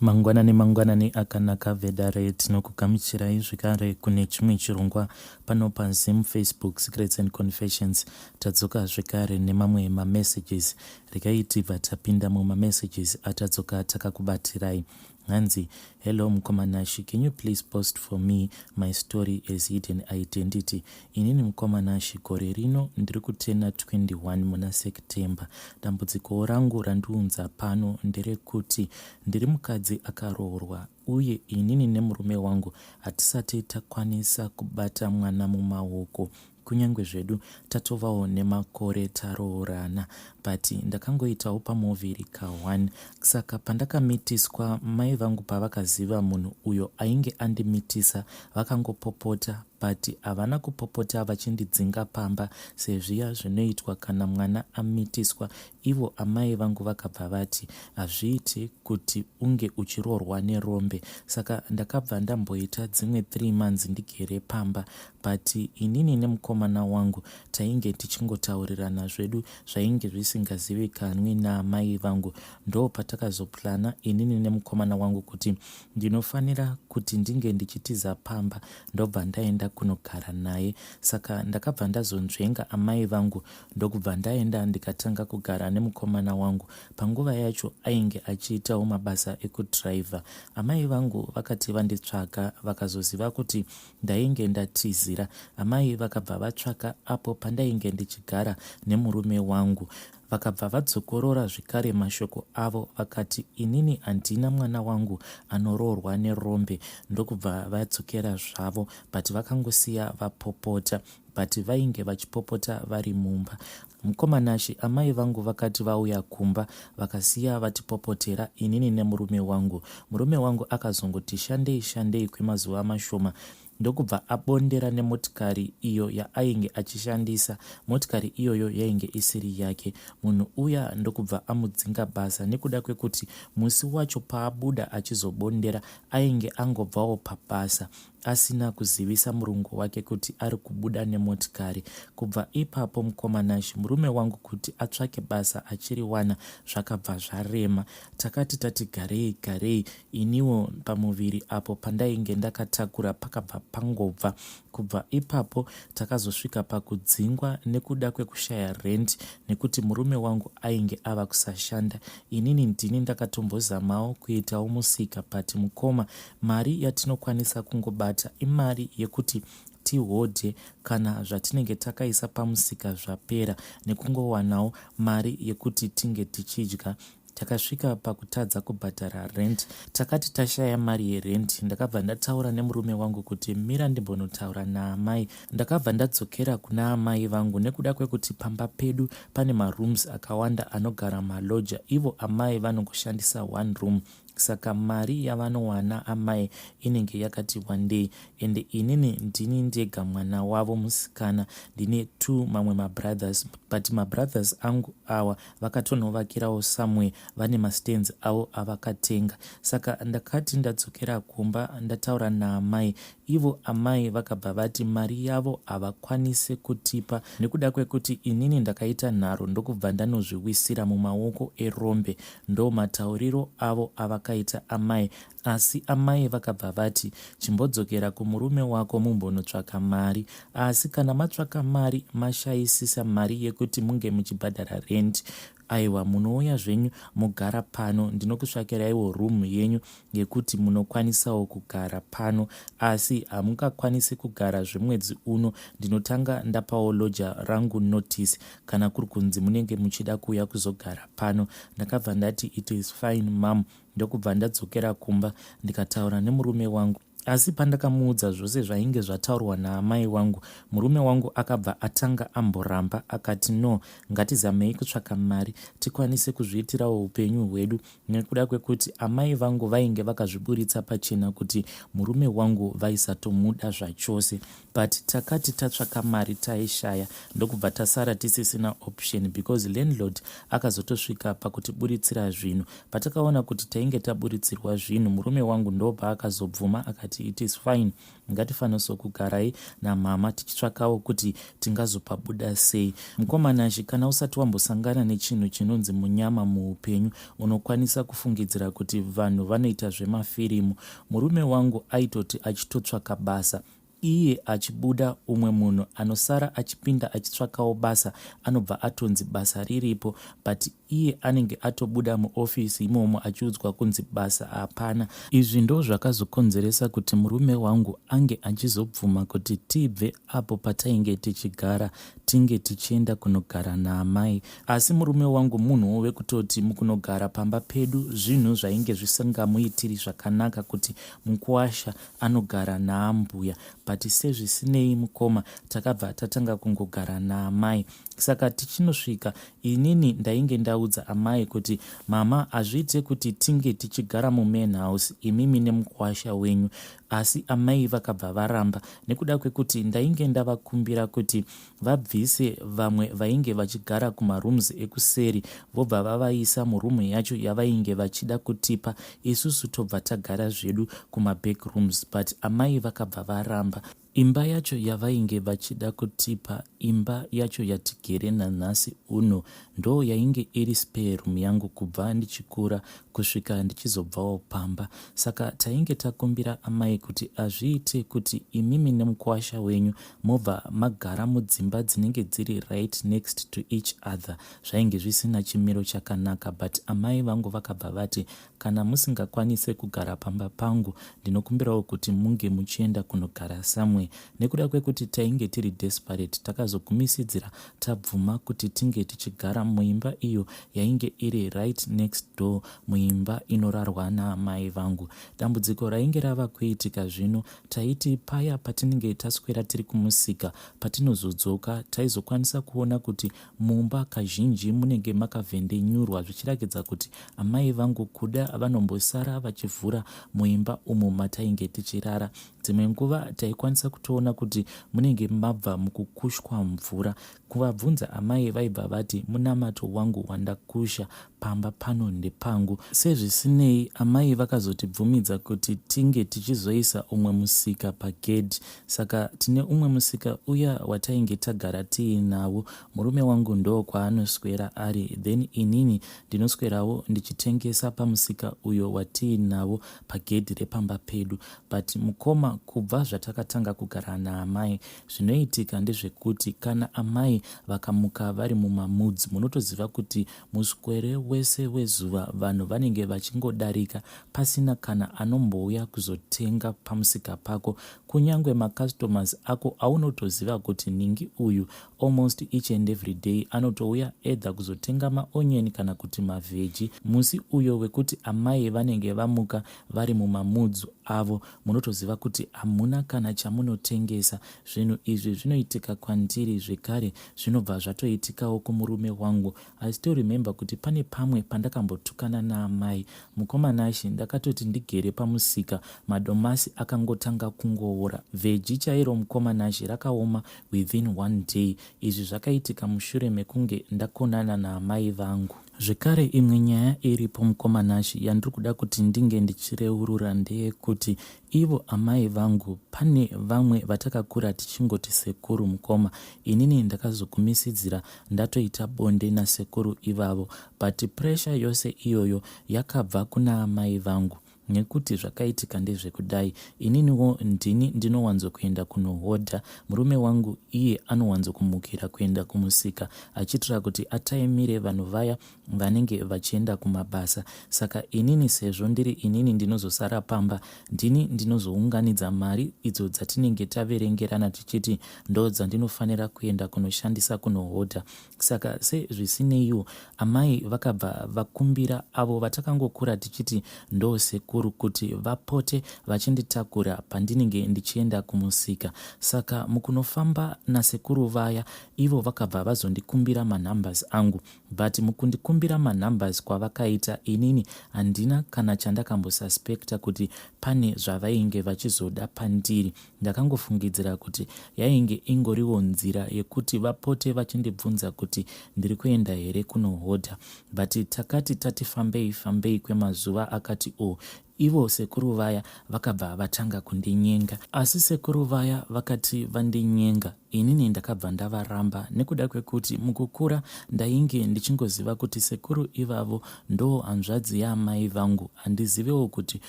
Mangwanani mangwanani akanaka vedare, tinokugamuchirai zvekare kune chimwe chirongwa pano paZim Facebook Secrets and Confessions. Tadzoka zvekare nemamwe mamessages. Regai tibva tapinda mumamessages atadzoka takakubatirai. Hanzi, hello mukoma Nashi, can you please post for me my story as hidden identity? Inini mukoma Nashi, gore rino ndiri kutena 21 muna September. Dambudziko rangu randiunza pano nderekuti ndiri mukadzi akaroorwa uye inini nemurume wangu hatisati takwanisa kubata mwana mumaoko kunyange zvedu tatovawo nemakore taroorana, but ndakangoitawo pamuviri ka1. Saka pandakamitiswa, mai vangu pavakaziva munhu uyo ainge andimitisa vakangopopota, but havana kupopota vachindidzinga pamba sezviya zvinoitwa kana mwana amitiswa. Ivo amai vangu vakabva vati hazviiti kuti unge uchiroorwa nerombe. Saka ndakabva ndamboita dzimwe 3 months ndigere pamba, but inini nemukomana wangu tainge tichingotaurirana zvedu zvainge zvisingazivikanwi naamai vangu. Ndo patakazoplana inini nemukomana wangu kuti ndinofanira kuti ndinge ndichitiza pamba ndobva ndaenda kunogara naye. Saka ndakabva ndazonzvenga amai vangu ndokubva ndaenda ndikatanga kugara nemukomana wangu. Panguva yacho ainge achiitawo mabasa ekudhiraivha. Amai vangu vakati vanditsvaga vakazoziva kuti ndainge ndatizira. Amai vakabva vatsvaka apo pandainge ndichigara nemurume wangu. Vakabva vadzokorora zvekare mashoko avo vakati inini handina mwana wangu anoroorwa nerombe, ndokubva vadzokera zvavo, but vakangosiya vapopota, but vainge vachipopota vari mumba. Mukoma Nashy, amai vangu vakati vauya kumba vakasiya vatipopotera inini nemurume wangu. Murume wangu akazongoti shandei shandei kwemazuva mashoma ndokubva abondera nemotikari iyo yaainge achishandisa. Motikari iyoyo yainge isiri yake. Munhu uya ndokubva amudzinga basa nekuda kwekuti musi wacho paabuda achizobondera ainge angobvawo pabasa asina kuzivisa murungu wake kuti ari kubuda nemotikari. Kubva ipapo mukoma Nash, murume wangu kuti atsvake basa achiriwana zvakabva zvarema. Takati tati garei garei iniwo pamuviri apo pandainge ndakatakura pakabva pangobva. Kubva ipapo takazosvika pakudzingwa nekuda kwekushaya rent nekuti murume wangu ainge ava kusashanda. Inini ndini ndakatombozamawo kuitawo musika, but mukoma, mari yatinokwanisa kungobata imari yekuti tihodhe kana zvatinenge takaisa pamusika zvapera, nekungowanawo mari yekuti tinge tichidya. Takasvika pakutadza kubhadhara rent. Takati tashaya mari yerent, ndakabva ndataura nemurume wangu kuti mira ndimbonotaura naamai. Ndakabva ndadzokera kuna amai vangu nekuda kwekuti pamba pedu pane marooms akawanda anogara maloja, ivo amai vanongoshandisa one room, saka mari yavanowana amai inenge yakati wandei. Ende inini ndini ndega mwana wavo musikana, ndine two mamwe mabrothers, but mabrothers angu awa vakatonovakirawo somewhere, vane mastands avo avakatenga. Saka ndakati ndadzokera kumba ndataura naamai, ivo amai vakabva vati mari yavo havakwanise kutipa nekuda kwekuti inini ndakaita nharo ndokubva ndanozviwisira mumaoko erombe. Ndo matauriro avo avakaita amai. Asi amai vakabva vati chimbodzokera kumurume wako mumbonotsvaka mari, asi kana matsvaka mari mashayisisa mari yekuti munge muchibhadhara rent, aiwa munouya zvenyu mogara pano, ndinokutsvakiraiwo room yenyu yekuti munokwanisawo kugara pano, asi hamungakwanisi kugara zvemwedzi uno, ndinotanga ndapawo lodger rangu notice kana kuri kunzi munenge muchida kuuya kuzogara pano. Ndakabva ndati it is fine mum, ndokubva ndadzokera kumba ndikataura nemurume wangu. Asi pandakamuudza zvose zvainge zvataurwa naamai wangu, murume wangu akabva atanga amboramba akati no, ngatizamei kutsvaka mari tikwanise kuzviitirawo upenyu hwedu, nekuda kwekuti amai vangu vainge vakazviburitsa pachena kuti murume wangu vaisatomuda zvachose. But takati tatsvaka mari taishaya, ndokubva tasara tisisina option because landlord akazotosvika pakutiburitsira zvinhu. Patakaona kuti tainge taburitsirwa zvinhu, murume wangu ndopaakazobvuma akati ndikati it is fine, ngatifanosokugarai namama tichitsvakawo kuti tingazopabuda sei. Mukomanashi, kana usati wambosangana nechinhu chinonzi munyama muupenyu, unokwanisa kufungidzira kuti vanhu vanoita zvemafirimu. Murume wangu aitoti achitotsvaka basa, iye achibuda, umwe munhu anosara achipinda achitsvakawo basa anobva atonzi basa riripo, but iye anenge atobuda muofisi imomo achiudzwa kunzi basa hapana. Izvi ndo zvakazokonzeresa kuti murume wangu ange achizobvuma kuti tibve apo patainge tichigara, tinge tichienda kunogara naamai. Asi murume wangu munhuwo wekutoti mukunogara pamba pedu zvinhu zvainge zvisingamuitiri zvakanaka kuti mukuwasha anogara naambuya, but sezvisinei mukoma, takabva tatanga kungogara naamai. Saka tichinosvika, inini ndainge ndaudza amai kuti mama, hazviite kuti tinge tichigara mumain house imimi nemukwasha wenyu, asi amai vakabva varamba nekuda kwekuti ndainge ndavakumbira kuti vabvise vamwe vainge vachigara kumarooms ekuseri, vobva vavaisa murumu yacho yavainge vachida kutipa isusu, tobva tagara zvedu kumaback rooms, but amai vakabva varamba. Imba yacho yavainge vachida kutipa, imba yacho yatigere nanhasi uno, ndo yainge iri spare room yangu kubva ndichikura kusvika ndichizobvawo pamba. Saka tainge takumbira amai kuti hazviite kuti imimi nemukwasha wenyu mobva magara mudzimba dzinenge dziri right next to each other. Zvainge zvisina chimiro chakanaka, but amai vangu vakabva vati, "Kana musingakwanise kugara pamba pangu, ndinokumbirawo kuti munge muchienda kunogara somewhere." Nekuda kwekuti tainge tiri desperate, takazogumisidzira tabvuma kuti tinge tichigara muimba iyo yainge iri right next door muimba inorarwa naamai vangu. Dambudziko rainge rava kuitika zvino, taiti paya patinenge taswera tiri kumusika, patinozodzoka taizokwanisa kuona kuti mumba kazhinji munenge makavhendenyurwa, zvichiratidza kuti amai vangu kuda vanombosara vachivhura muimba umu matainge tichirara. Dzimwe nguva taikwanisa kutoona kuti munenge mabva mukukushwa mvura. Kuvabvunza, amai vaibva vati, "Munamato wangu wandakusha pamba pano ndepangu." Sezvisinei, amai vakazotibvumidza kuti tinge tichizoisa umwe musika pagedhi. Saka tine umwe musika uya watainge tagara tiinawo. Murume wangu ndo kwaanoswera ari, then inini ndinoswerawo ndichitengesa pamusika uyo watiinawo pagedhi repamba pedu. But mukoma, kubva zvatakatanga kugara naamai, zvinoitika ndezvekuti kana amai vakamuka vari mumamoods, munotoziva kuti muswere wese wezuva vanhu vanenge vachingodarika pasina kana anombouya kuzotenga pamusika pako, kunyange macustomers ako aunotoziva kuti ningi uyu almost each and every day anotouya either kuzotenga maonion kana kuti maveggie. Musi uyo wekuti amai vanenge vamuka vari mumamoods avo, munotoziva kuti hamuna kana chamunotengesa. Zvinhu izvi zvinoitika kwandiri zvekare, zvinobva zvatoitikawo kumurume wangu. I still remember kuti pane pamwe pandakambotukana naamai, mukomanashi. Ndakatoti ndigere pamusika, madomasi akangotanga kungoora. Veggie chairo, mukomanashi, rakaoma within one day. Izvi zvakaitika mushure mekunge ndakonana naamai vangu. Zvekare, imwe nyaya iripo, mukomanashi, yandiri kuda kuti ndinge ndichireurura ndeyekuti ivo amai vangu, pane vamwe vatakakura tichingoti sekuru. Mukoma, inini ndakazogumisidzira ndatoita bonde nasekuru ivavo, but pressure yose iyoyo yakabva kuna amai vangu, nekuti zvakaitika ndezvekudai: ininiwo ndini ndinowanzokuenda kunohodha. Murume wangu iye anowanzokumukira kuenda kumusika achiitira kuti ataimire vanhu vaya vanenge vachienda kumabasa. Saka inini, sezvo ndiri inini ndinozosara pamba, ndini ndinozounganidza mari idzo dzatinenge taverengerana tichiti ndo dzandinofanira kuenda kunoshandisa kunohodha. Saka sezvisineiwo, amai vakabva vakumbira avo vatakangokura tichiti ndo sekuru kuti vapote vachinditakura pandinenge ndichienda kumusika. Saka mukunofamba nasekuru vaya, ivo vakabva vazondikumbira manumbers angu, but mukundikumbira manumbers kwavakaita, inini handina kana chandakambosuspecta kuti pane zvavainge vachizoda pandiri. Ndakangofungidzira kuti yainge ingoriwo nzira yekuti vapote vachindibvunza kuti ndiri kuenda here kunohodha. But takati tati fambei fambei kwemazuva akati o. Ivo sekuru vaya vakabva vatanga kundinyenga. Asi sekuru vaya vakati vandinyenga inini ndakabva ndavaramba nekuda kwekuti mukukura ndainge ndichingoziva kuti sekuru ivavo ndoo hanzvadzi yaamai vangu handizivewo kuti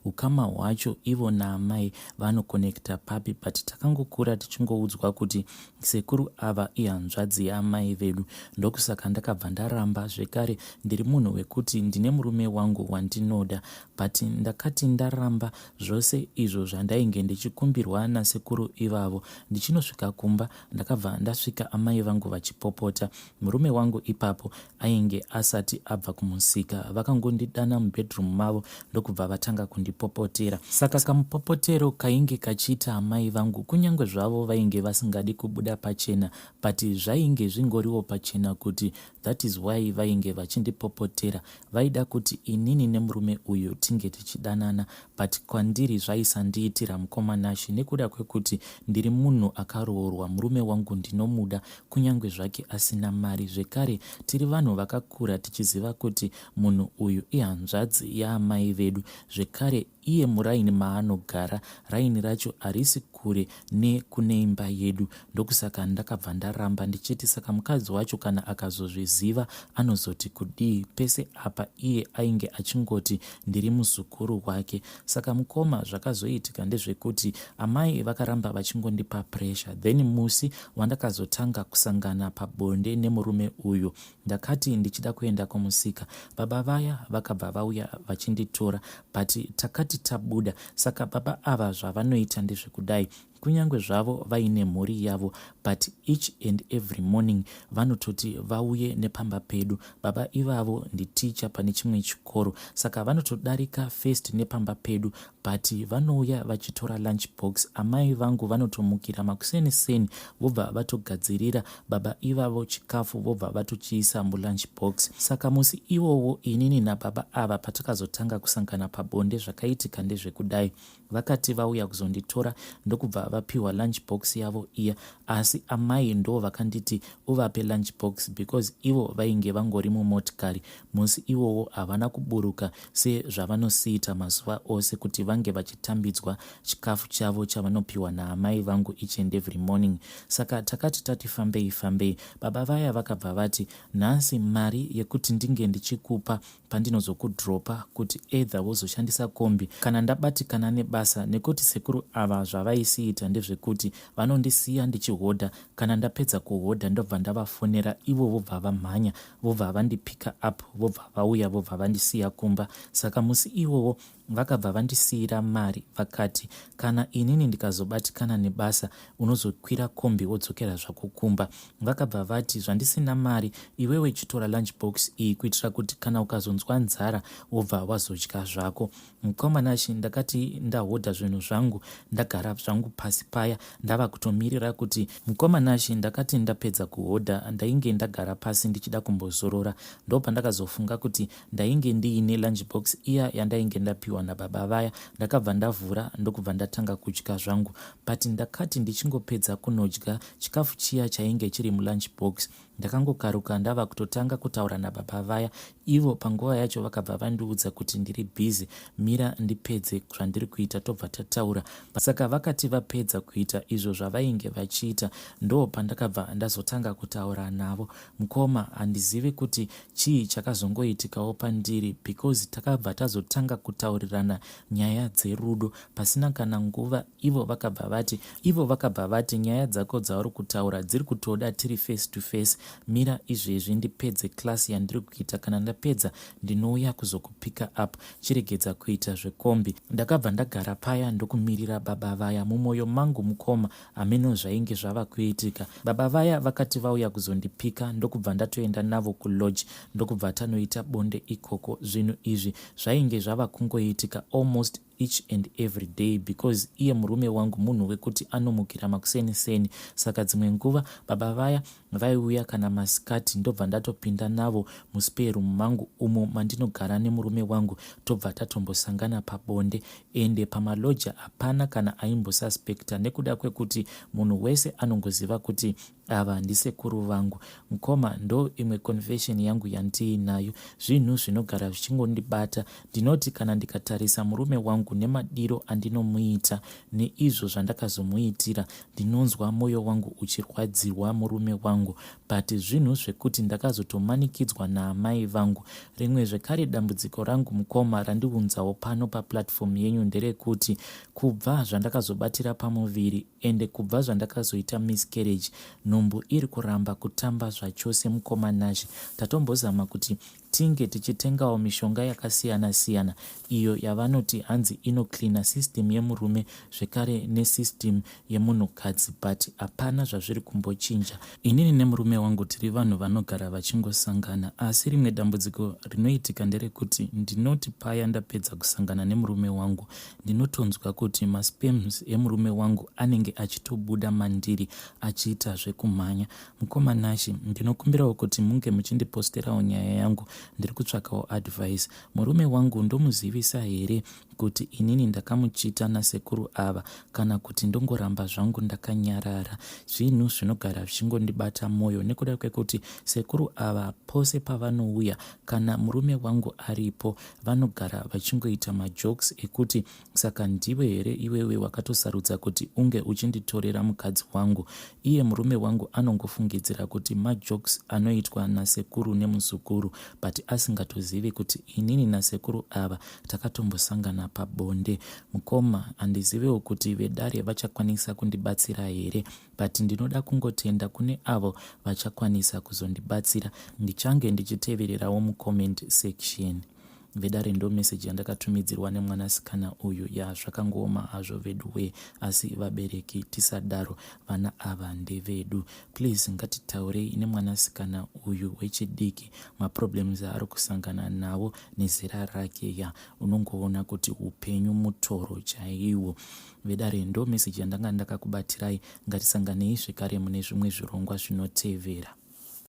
ukama hwacho ivo naamai vanokonekta papi but takangokura tichingoudzwa kuti Sekuru ava ihanzvadzi yaamai vedu ndokusaka ndakabva ndaramba zvekare ndiri munhu wekuti ndine murume wangu wandinoda but ndakati ndaramba zvose izvo zvandainge ndichikumbirwa nasekuru ivavo ndichinosvika kumba ndakabva ndasvika amai vangu vachipopota murume wangu ipapo ainge asati abva kumusika vakangondidana mubedroom mavo ndokubva vatanga kundipopotera saka kamupopotero kainge kachiita amai vangu kunyange zvavo vainge vasingadi kubuda pachena but zvainge zvingoriwo pachena kuti that is why vainge vachindipopotera vaida kuti inini nemurume uyu tinge tichidanana but kwandiri zvaisandiitira mukoma Nashy nekuda kwekuti ndiri munhu akaroorwa murume wangu ndinomuda kunyange zvake asina mari zvekare tiri vanhu vakakura tichiziva kuti munhu uyu ihanzvadzi yaamai vedu zvekare iye muraini maanogara raini racho harisi kure nekune imba yedu ndokusaka ndakabva ndaramba ndichiti saka mukadzi wacho kana akazozviziva anozoti kudii pese apa iye ainge achingoti ndiri muzukuru wake saka mukoma zvakazoitika ndezvekuti amai vakaramba vachingondipa pressure then musi wandakazotanga kusangana pabonde nemurume uyu ndakati ndichida kuenda kumusika baba vaya vakabva vauya vachinditora but takati tabuda saka baba ava zvavanoita ndezvekudai Kunyange zvavo vaine mhuri yavo but each and every morning vanototi vauye nepamba pedu. Baba ivavo nditeacher pane chimwe chikoro saka vanotodarika first nepamba pedu but vanouya vachitora lunch box. Amai vangu vanotomukira makuseni seni vobva vatogadzirira baba ivavo chikafu vobva vatochiisa mulunch box. Saka musi iwowo inini nababa ava patakazotanga kusangana pabonde zvakaitika ndezvekudai. Vakati vauya kuzonditora ndokubva vapiwa lunch box yavo iya asi amai ndo vakanditi uvape lunch box because ivo vainge vangori mumotikari musi iwowo havana kuburuka sezvavanosiita mazuva ose kuti vange vachitambidzwa chikafu chavo chavanopiwa naamai vangu each and every morning. Saka takati tati fambei fambei baba vaya vakabva vati nhasi mari yekuti ndinge ndichikupa pandinozokudropa kuti either wozoshandisa kombi kana ndabatikana nebasa nekuti sekuru ava zvavaisiita ndezvekuti vanondisiya ndichihodha kana ndapedza kuhodha ndobva ndavafonera ivo vobva vamhanya vobva vandipicka up vobva vauya vobva vandisiya kumba saka musi iwowo Vakabva vandisiira mari vakati kana inini ndikazobatikana nebasa unozokwira kombi wodzokera zvako kumba. Vakabva vati zvandisina mari iwewe chitora lunch box iyi kuitira kuti kana ukazonzwa nzara wobva wazodya zvako. Mukoma Nashy ndakati ndahodha zvinhu zvangu ndagara zvangu pasi paya ndava kutomirira kuti Mukoma Nashy ndakati ndapedza kuhodha ndainge ndagara pasi ndichida kumbozorora ndopandakazofunga kuti Ndainge ndiine lunch box iya yandainge ndapiwa nababa vaya ndakabva ndavhura ndokubva ndatanga kudya zvangu but ndakati ndichingopedza kunodya chikafu chiya chainge chiri mulunch box ndakangokaruka ndava kutotanga kutaura nababa vaya ivo panguva yacho vakabva vandiudza kuti ndiri busy mira ndipedze zvandiri kuita tobva tataura saka vakati vapedza kuita izvo zvavainge vachiita ndo pandakabva ndazotanga kutaura navo Mkoma handizivi kuti chii chakazongoitikawo pandiri because takabva tazotanga kutaurirana nyaya dzerudo pasina kana nguva ivo vakabva vati ivo vakabva vati nyaya dzako dzauri kutaura dziri kutoda tiri face to face mira izvezvi ndipedze class yandiri kuita kana ndapedza ndinouya kuzokupicka up chiregedza kuita zvekombi ndakabva ndagara paya ndokumirira baba vaya mumoyo mangu mukoma Hameno zvainge zvava kuitika. Baba vaya vakati vauya kuzondipika ndokubva ndatoenda navo kulodge ndokubva tanoita bonde ikoko. Zvinhu izvi zvainge zvava kungoitika almost each and every day because iye murume wangu munhu wekuti anomukira makuseni seni saka dzimwe nguva baba vaya Vaiuya kana masikati ndobva ndatopinda navo muspare room mangu umo mandinogara nemurume wangu tobva tatombosangana pabonde. Ende pamalodger hapana kana aimbosuspecta nekuda kwekuti munhu wese anongoziva kuti Ava ndisekuru vangu. Mukoma ndo imwe confession yangu yandiinayo. Zvinhu zvinogara zvichingondibata. Ndinoti kana ndikatarisa murume wangu nemadiro andinomuita neizvo zvandakazomuitira ndinonzwa moyo wangu uchirwadziwa murume wangu but zvinhu zvekuti ndakazotomanikidzwa naamai vangu. Rimwe zvekare dambudziko rangu mukoma randiunzawo pano paplatform yenyu nderekuti kubva zvandakazobatira pamuviri Ende kubva zvandakazoita miscarriage nhumbu iri kuramba kutamba zvachose mukoma Nashy. Tatombozama kuti tinge tichitengawo mishonga yakasiyana siyana iyo yavanoti hanzi inocleaner system yemurume zvekare nesystem yemunhukadzi but hapana zvazviri kumbochinja. Inini nemurume wangu tiri vanhu vanogara vachingosangana asi rimwe dambudziko rinoitika nderekuti ndinoti paya ndapedza kusangana nemurume wangu Ndinotonzwa kuti masperms emurume wangu anenge achitobuda mandiri achiita zvekumhanya. Mukoma Nashy, ndinokumbirawo kuti munge muchindiposterawo nyaya yangu, ndiri kutsvakawo advice. Murume wangu ndomuzivisa here kuti inini ndakamuchita nasekuru ava kana kuti ndongoramba zvangu ndakanyarara? Zvinhu zvinogara zvichingondibata moyo nekuda kwekuti sekuru ava pose pavanouya kana murume wangu aripo Vanogara vachingoita majokes ekuti saka ndiwe here iwewe wakatosarudza kuti unge uchinditorera mukadzi wangu. Iye murume wangu anongofungidzira kuti majokes anoitwa nasekuru nemuzukuru but asingatozivi kuti inini nasekuru ava takatombosangana pabonde. Mukoma handizivewo kuti vedare vachakwanisa kundibatsira here but ndinoda kungotenda kune avo vachakwanisa kuzondibatsira ndichange ndichitevererawo mucomment section vedare ndo message yandakatumidzirwa nemwanasikana uyu ya zvakangooma hazvo veduwee asi vabereki tisadaro vana ava ndevedu please ngatitaurei nemwanasikana uyu wechidiki maproblems aari kusangana nawo nezera rake ya unongoona kuti upenyu mutoro chaiwo Vedare ndo message yandanga ndakakubatirai ngatisanganei zvekare mune zvimwe zvirongwa zvinotevera.